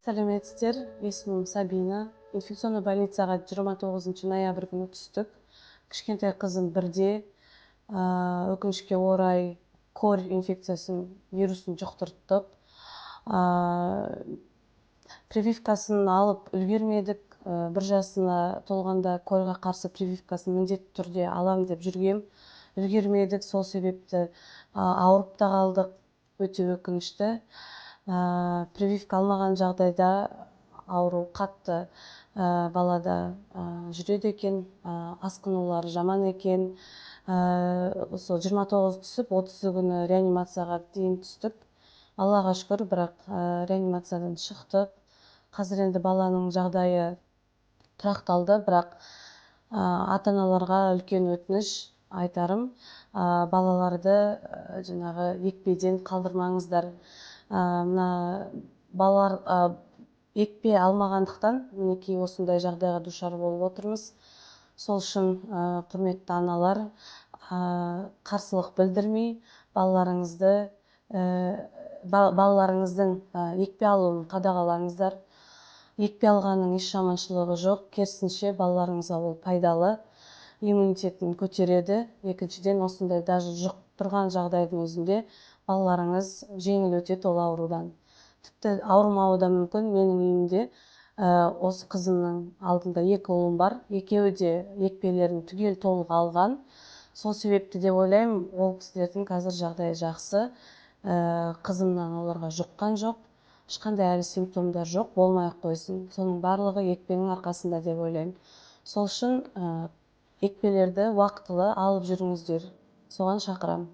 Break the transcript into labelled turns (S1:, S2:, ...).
S1: Сәлеметсіздер, есімім Сабина. Инфекционный больницаға 29 ноябрь күні түстік. Кішкентай қызым бірде, өкінішке орай, корь инфекциясын, вирусын жұқтырттық. Прививкасын алып үлгермедік. 1 жасына толғанда корьға қарсы прививкасын міндетті түрде алам деп жүргем, үлгермедік. Сол себепті ауырып та қалдық, өте өкінішті. Прививка алмаған жағдайда ауру қатты балада жүреді екен, асқынулары жаман екен. Сол 29 түсіп, 30 күні реанимацияға дейін түстік. Аллаға шүкір, бірақ реанимациядан шықтық. Қазір енді баланың жағдайы тұрақталды, бірақ ата аналарға үлкен өтініш айтарым: балаларды жаңағы екпеден қалдырмаңыздар. Мына балалар екпе алмағандықтан, мінекей, осындай жағдайға душар болып отырмыз. Сол үшін, құрметті аналар, қарсылық білдірмей, балаларыңыздың екпе алуын қадағалаңыздар. Екпе алғанның еш жаманшылығы жоқ, керісінше, балаларыңызға ол пайдалы, иммунитетін көтереді. Екіншіден, осындай даже жұқтырған жағдайдың өзінде балаларыңыз жеңіл өтеді ол аурудан, тіпті ауырмауы да мүмкін. Менің үйімде осы қызымның алдында екі ұлым бар, екеуі де екпелерін түгел толық алған. Сол себепті деп ойлаймын, ол кісілердің қазір жағдайы жақсы. Қызымнан оларға жұққан жоқ, ешқандай әлі симптомдар жоқ, болмай ақ қойсын. Соның барлығы екпенің арқасында деп ойлаймын. Сол үшін екпелерді уақытылы алып жүріңіздер, соған шақырамын.